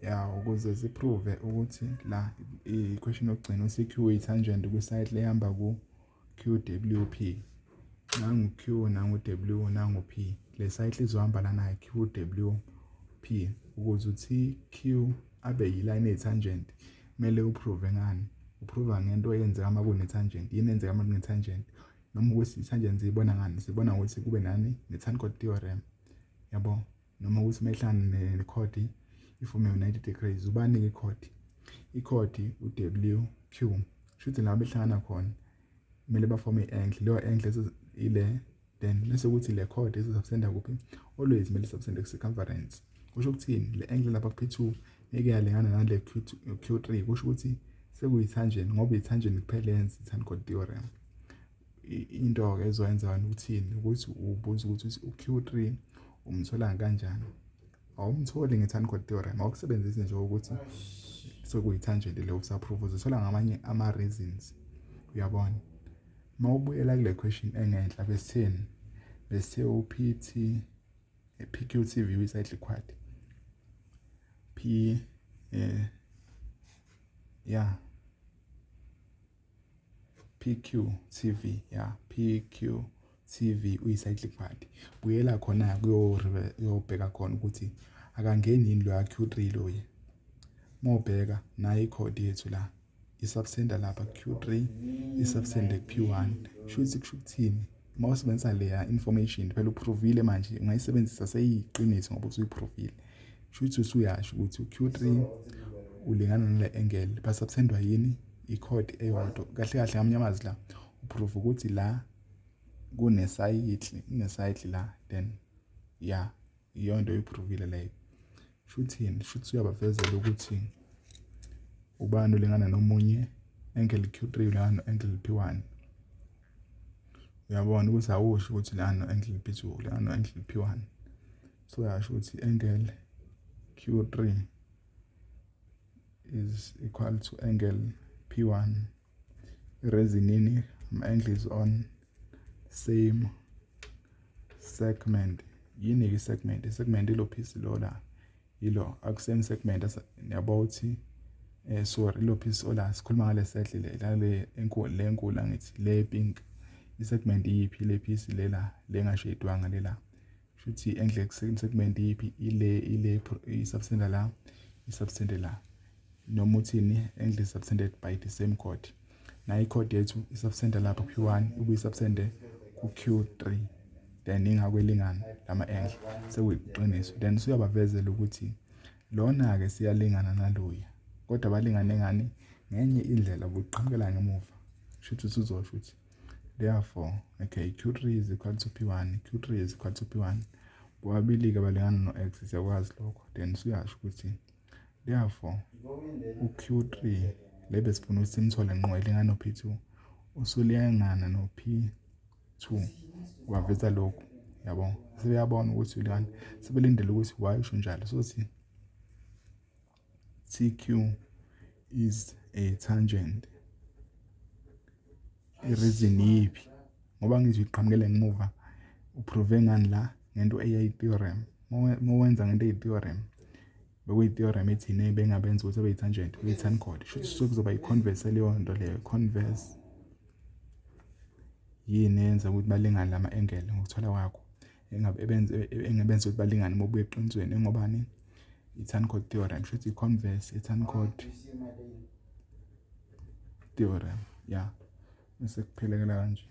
Ya, ukuze si-prove ukuthi la i-question yokugcina, u-CQ yi-tangent kwi-cycle ehamba ku-QWP. Nangu-Q, nangu-W, nangu-P. Le cycle izohamba lana, QWP. Ukuze u-TQ abe yi-line eyi-tangent, kumele u-prove ngani? U-prove ngento eyenzeka uma kune-tangent. Yini eyenzeka uma kune-tangent? Noma ukuthi i-tangent siyibona ngani? Sibona ngokuthi kube nani? Ne-tan chord theorem, yabo, noma ukuthi uma ihlangana ne-chord i-forme 90 degrees. Ubani-ke i-chord? I-chord u-W Q. Shuthi la behlangana khona kumele ba-forme i-angle. Leyo angle ile. Then bese kuthi le chord izo-subtenda kuphi? Always kumele subtende ku-circumference. Kusho ukuthini? Le angle lapha ku-P2 ngeke yalingana nale Q2, Q3. Kusho ukuthi sekuyi-tangent, ngoba i-tangent kuphela yenza i-tan chord theorem. Into-ke ezoyenza wena ukuthini? Ukuthi ubuze ukuthi u-Q3 umthola kanjani. Awumtholi nge-tan chord theorem, awukusebenzisi nje ukuthi sekuyi-tangent le usa-prove. Uzithola ngamanye ama-reasons, uyabona? Uma ubuyela kule question engenhla, besitheni? Besithe u-PT, PQTV uyi-cyclic quad. P yeah, PQTV, yeah, PQTV uyi-cyclic quad. Buyela khona kuyobheka khona ukuthi akangeni yini loya Q3 loyi. Uma ubheka nayo i-chord yethu la, i-subtenda lapha Q3, i-subtende P1. Shuthi kusho ukuthini? Uma usebenzisa leya information phela, u-provile manje, ungayisebenzisa, seyiqiniso ngoba usuyi-provile. Shuthi usuyasho ukuthi u-Q3 ulingana nale angle. Ba-subtendwa yini? I-chord eyodwa. Kahle kahle, ngamanye amazwi, la u-prove ukuthi la kune-cycle, kune-cycle la. Then ya, iyona nto oyi-provile leyo. Shuthini? Shuthi uyabavezela ukuthi ubani ulingana nomunye, angle Q3 ulingana no-angle P1. Uyabona ukuthi awusho ukuthi ulingana no-angle P2, ulingana no-angle P1. So uyasho ukuthi angle Q3 is equal to angle P1. Reason yini? Ama-angles on same segment. Yini-ke i-segment? I-segment ilo piece lo la, ilo aku-same segment, yabo, ukuthi sorry, ilo piece ola sikhuluma ngale circle le la, le enkulu, le enkulu, angithi le pink. I-segment iyiphi? Le piece lela le ngashedwanga lela. Shuthi angle segment iyiphi? Ile i-subtenda la, i-subtende la. Noma uthini? Angle is subtended by the same chord. Nayo i-chord yethu i-subtenda lapha P1, ibuye i-subtende ku-Q3. Then ingakwelingana lama angle, sekuyiqiniso. Then suyabavezela ukuthi lona-ke siyalingana naloya, kodwa balingane ngani? Ngenye indlela buqhamukela ngemuva. Shuthi usuzosho ukuthi therefore, okay, Q3 is equal to P1, Q3 is equal to P1. Bobabili-ke balingana no-x, siyakwazi lokho. Then suyasho ukuthi therefore u-Q3 le besifuna ukuthi simthole ngqo elingana no-P2, usulingana no-P2. Waveza lokhu, yabo, sebeyabona ukuthi ulingana, sebelindele ukuthi why usho njalo. So thi TQ is a tangent. I-reason yiphi? Ngoba ngithi iqhamukele ngemuva. U-prove ngani la? Ngento eyayi-theorem. Uma wenza ngento eyi-theorem, bekuyi-theorem ethini bengabenza ukuthi abe yi-tangent? Kuyi-tan chord. Shuthi sekuzoba i-converse leyo nto leyo. Converse yini eyenza ukuthi balingane lama-angle ngokuthola kwakho, engabenza ukuthi balingane uma ubuya eqinisweni? Engobani? I-tan chord theorem. Shuthi i-converse i-tan chord theorem, ya, bese kuphelekela kanje.